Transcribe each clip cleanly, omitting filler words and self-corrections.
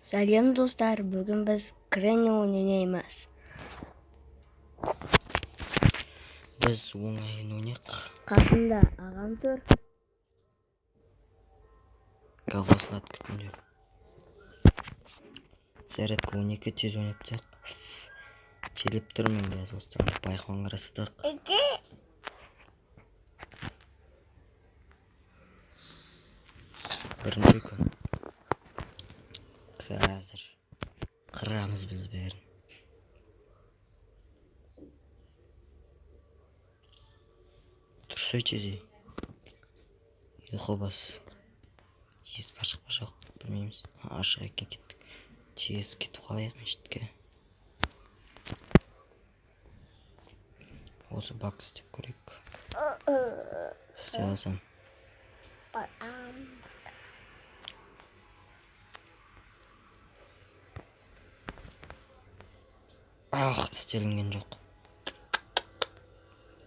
Сәлем, достар! Бүгін біз Гренни ойнаймыз. Біз оңайын ойнайық. Қасымда ағам тұр. Қосылады, күтіңдер. Зарядка 12, тез ойнап тастайық. Телеп тұрмын қазір, осыдан байқоңыр ыстық. Бірінші күн. Қазір қырамыз біз бәрін. Тұрсай тез, ей. Ұйқы бас. Есік ашық па, жоқ, білмейміз. Ашық екен, кеттік. Тез кетіп қалайық мешітке. Осы баг істеп көрейік. Істей алсам. Ах, істелінген жоқ.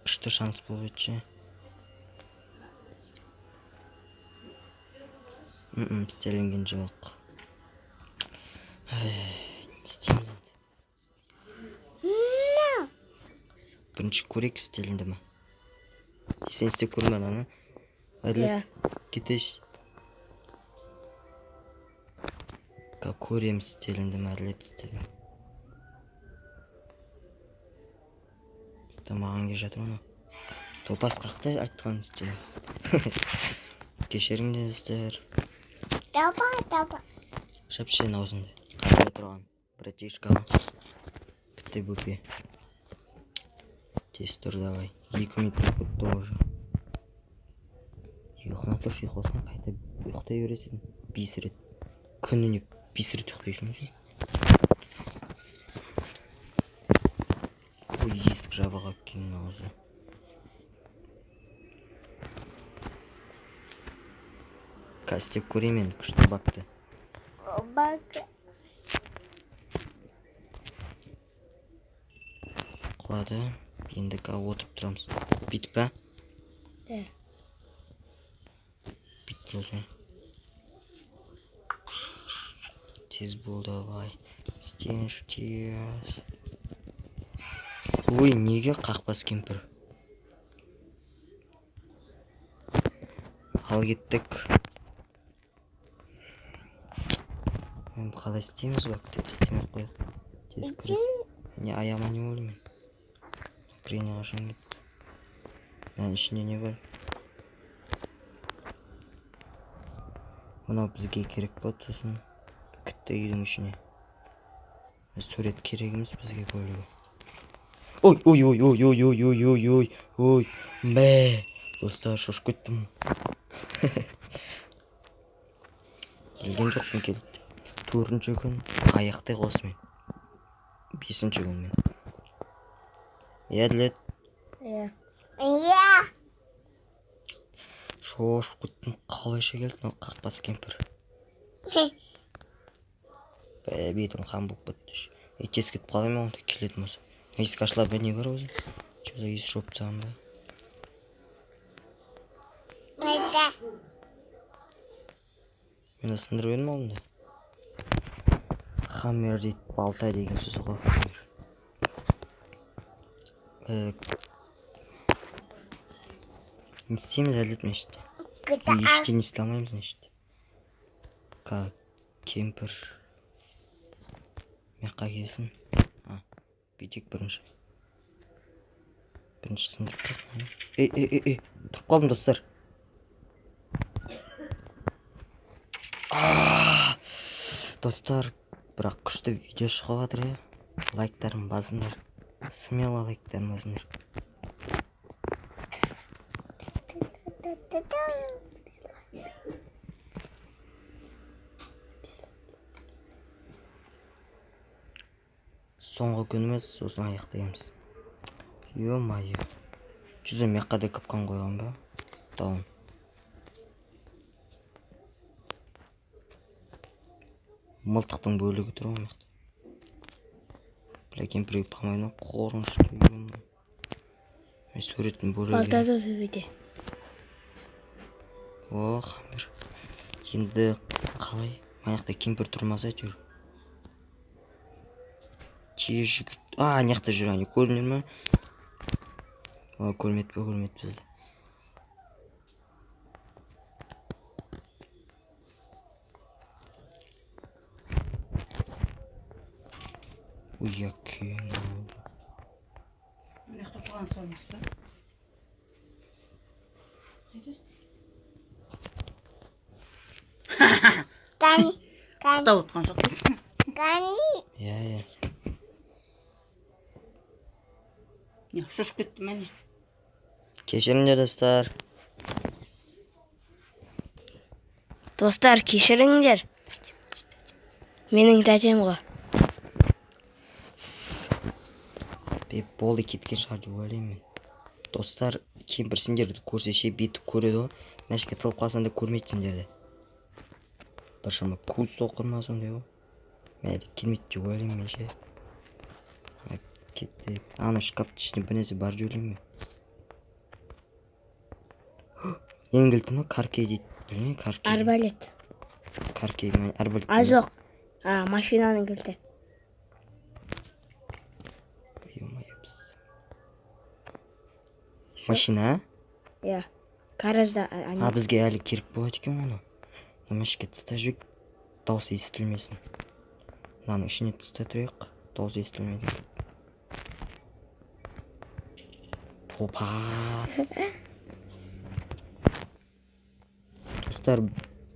Күшті шанс болып еді ше. Істелінген жоқ. Ай, не істейміз енді? Бірінші көрейік, істелінді ма. Сен істеп көрмедің ана? Әділет, Иә. Кетейінші. Көреміз, істелінді ме, Әділет, істелінді. Маған келе жатыр анау. Топас қақты айтқан істе. Кешіріңдер, достар. Давай, давай. Жап сен аузыңды. Қайда тұрған? Братишка. Күтті, бөпе. Тез тұр, давай. 2 минут болып кетті уже. Ұйқыңа тұршы, ұйықтасаң қайта ұйықтай бересің. 5 рет. Күніне 5 рет ұйықтайсың сен. Ой, есік жабық екен аузы. Қазір істеп көрейін енді күшті багты. Бак. Құлады. Енді қазір отырып тұрамыз. Бүйтіп па? Иә. Бүйтіп тұрасың. Тез бол, давай. Істеңіз тез. Ой, неге қақпас кемпір? Ал кеттік. Енді қалай істейміз багты? Істемей ақ қояйық. Тез кіріс. Не, аяғыма не болды мен? Гренни қашан кетті? Мынаның ішінде не бар? Мынау бізге керек болады, сосын күтті үйдің ішіне. Сурет керек емес бізге бөлігі. Ой, ой, ой, ой, ой, ой, ой, ой, ой, ой, мә, достар, шошып кеттім. Білген жоқпын келді деп. Төртінші күн аяқтайық осымен. Бесінші күнмен. Иә, Әділет, Иә. Иә. шошып кеттім. Қалайша келді мынау қақпас кемпір? Бә, бетім қан болып кетті. Ей, тез кетіп қалайын ба онда, келетін болса. Есік ашылады ба, не бар өзі? Че за есік жауып тастаған ба? Майда. Мен сындырып едім алдында. Хаммер дейді, балта деген сөз ғой. Хаммер. Не істейміз, Әділет, мешітте? Ештеңе істей алмаймыз мешітте. Кемпір. Мына келсін. А, бүйтейік бірінші. Бірінші сындырып тастайық. Ей, ей, ей, ей, тұрып қалдым, достар. А, достар, бірақ күшті видео шығып жатыр, иә. Лайктарын басыңдар. Смело лайктарын басыңдар. Соңғы күніміз, сосын аяқтаймыз. Ё-моё. Жүзі мына да капкан қойған ба? Даун. Мылтықтың бөлігі тұр ғой мына жақта. Бля, кемпір келіп қалмайды ма? Қорқынышты. Ё-моё. Мен суреттің бөлігі. Балта да төбеде. О, хаммер. Енді қалай? Мына жақта кемпір тұрмаса әйтеуір. Тез жүгір. А, ана жақта жүр, ане көрдіңдер ме? О, көрмеді бе, көрмеді бізді. Ой, әкең. Мына жақта қойған салмас па? Қайда? Кәне, кәне, Ұстап отқан жоқпыз. кәне. Иә, иә. Не, шошып кеттім әне. Кешіріңдер, достар. Достар, кешіріңдер. Менің тәтем ғой. Бе, болды, кеткен шығар деп ойлаймын мен. Достар, кемпір сендерді көрсе ше, бүйтіп көреді ғой. Мына жерге тығылып қалсаң да көрмейді сендерді. Біршама көз соқыр ма, сондай ғой. Мә, келмейді деп ойлаймын мен ше. А, кетті. Ана шкафтың ішінде бір нәрсе бар деп ойлаймын мен. Ненің кілті мынау? Каркей дейді. Білмеймін, каркей. Арбалет. Каркей, ма, арбалет. А, жоқ. А, машинаның кілті. Ё-моё, Машина? Иә. Гаражда А, бізге әлі керек болады екен оны. Мына ішке тыста жіберейік, дауыс естілмесін. Мынаның ішіне тыста тұрайық, дауыс естілмеген. Топас. Достар,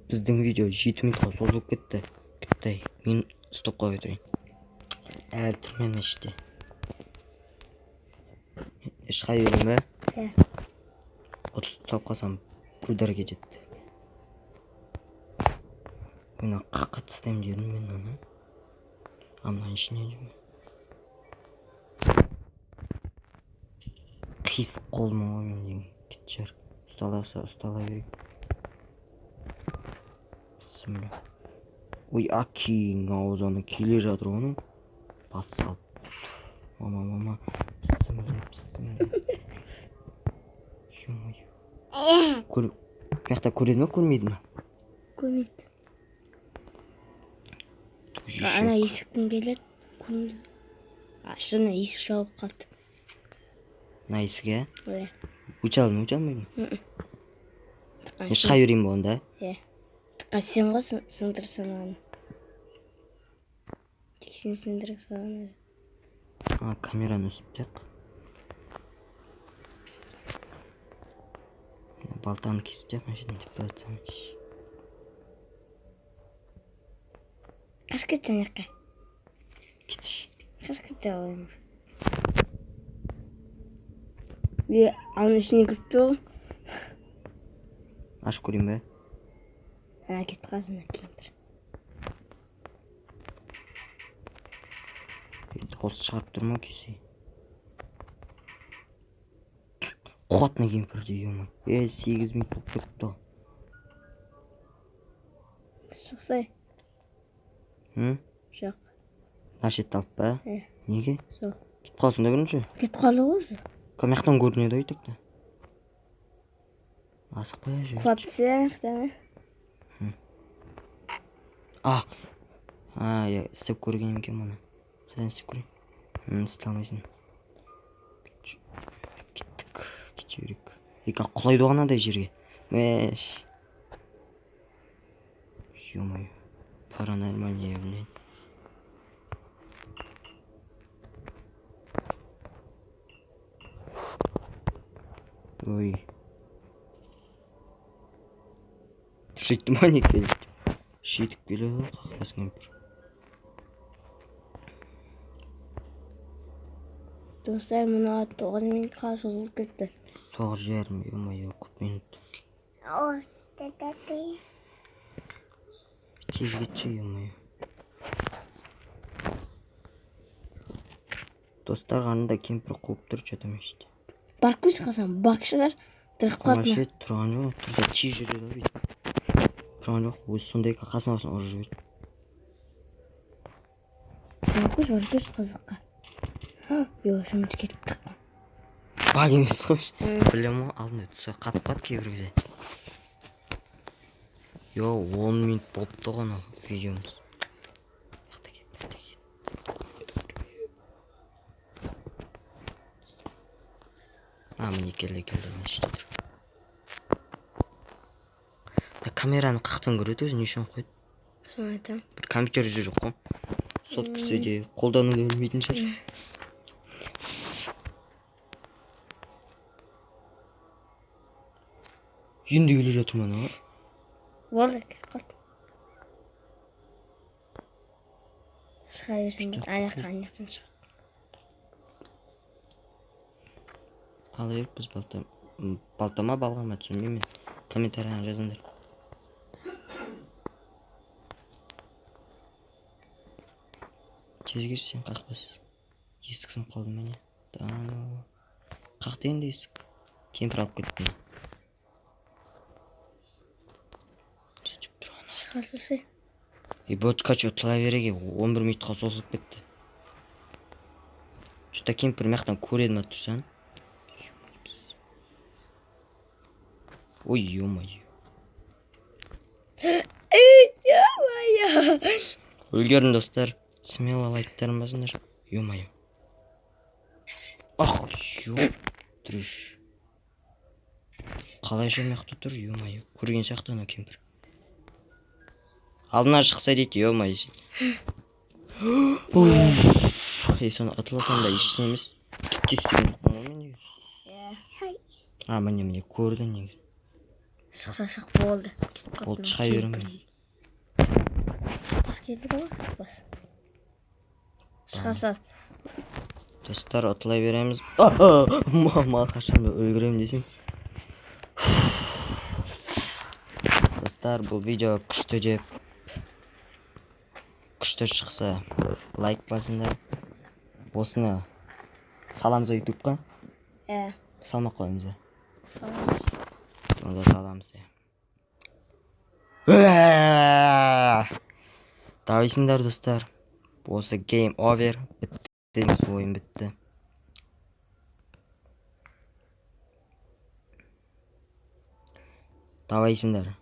біздің видео 7 минутқа созылып кетті. Тіпті мен стоп қоя тұрайын. Әлі тұрмын мына іште. Шыға берейін ба? Иә. Отыз ұстап қалсам, бір удар кетеді. Мына қаққа тастаймын дедім мен аны. А, мынаның ішіне деймін. Қисық қолым ғой мен деген. Кетші ар. Ұсталаса ұстала берейік. Бісміллә. Ой, әкең аузы ана келе жатыр ғой анау. Бас салып. Мама, мама. Бісміллә, бісміллә. Ё-моё. Көр, бұл жақта көреді ме, көрмейді ме? Көрмейді. Еще. Ана есіктен келеді. Көрмейді. А, шын есік жауып қалды. Мына есік, иә? Иә. Өте алдым, өте алмаймын. Мм. Мен шыға берейін ба онда? Иә. Тыққа сен ғой сындырсаң аны. Тек сен сындыра салған. А, камераны өсіп тақ. Балтаны кесіп тақ, мына жерден тепіп жатсам. Қашып кетті ана жаққа. Кетші. Қашып кетті ойым. Е, аның ішіне кіріп тұр ғой. Ашып көрейін бе? Ана кетіп қалсын ана кемпір. Дауыс шығарып тұр ма кесе? Қуатный кемпір де, ё. Е, 8 минут болып кетті ғой. Шықсай. М? Жоқ. Мына шетті алып па? Иә. Неге? Сол. Кетіп қалсын да бірінші. Кетіп қалды ғой уже. Мына жақтан көрінеді ғой тек те. Асықпай жүр. Құлап түссе ана жақтан. А, а, иә, істеп көрген екен мұны. Қайдан істеп көрейін? Істей алмайсың. Кеттік, кете берейік. Екі құлайды ғой анадай жерге. Мәш. Ё-моё. Паранормальное явление. Ой. Жетті ма, не келді? Жетіп келеді ғой қақпас кемпір. Достар, мына 9 минутқа созылып кетті. 9:30, ё-моё, көп минут. Ой, та-та-ты. Тез кетші, ё-моё. Достар, анда кемпір қуып тұр, что-то мешітте. Барып көрші, қалсам, бак шығар. Тіріп қалды ма? Вообще тұрған жоқ, тұрса тез жүреді ғой бүйтіп. Тұрған жоқ, өзі сондай екен, қасына барсаң ұрып жібереді. Барып көрші, барып көрші қызыққа. Йо, шымды кетіп қалды. Баг емес қой. Білемін ғой, алдында түсі қатып қалды кейбір кезде. Йо, 10 минут болыпты ғой анау видеомыз. Жақта кет, жақта кет. А, міне, келді, келді, мына іште тұр. Да, камераны қаяқтан көреді өзі, не үшін қойды? Соны айтамын. Бір компьютер жоқ қой. Соткасы де қолдану да білмейтін шығар. Енді келе жатыр ма аналар? Болды, кетіп қалды. Шыға берсін, Күшті. ана жаққа, ана жақтан шығ. Ала беріп біз балта, балта ма, балға ма, түсінбеймін мен. Комментарияға жазыңдар. Тез кеш, сен қақпас. Есік сынып қалды міне. Да ну. Қақты енді есік. Кемпір алып кетті. Не істеп тұр ана? Шыға салсай. Е, бочка че, тұла береге 11 минутқа созылып кетті. Что-то кемпір мына жақтан көреді ма тұрсаң? Ой, ё-моё. Ё-моё. Үлгердім, достар. Смело лайктарын басыңдар. Ё-моё. Ах, ё. Трыш. Қалайша мына жақта тұр, ё-моё. Көрген сияқты анау кемпір. Алдына шықса дейді, ё-моё. Ей, соны ұтылсам да ештеңе емес. Түк те істеген жоқпын ғой мен неге. Иә. А, міне, міне, көрді негізі. Шықса шық, болды. Кетіп қалды. Болды, мына шыға беремін. кемпір. Бас келді ғой, бас. Шыға сал. Достар, ұтыла береміз. Мал қашан да үлгеремін десең. Достар, бұл видео күшті деп күшті шықса, лайк басыңдар. Осыны саламыз ба ютубқа? Иә. Салмай ақ қоямыз ба? Саламыз. Онда саламыз, иә. Давайсыңдар, достар. Осы game over. Бітті, ойын бітті. Давайсыңдар.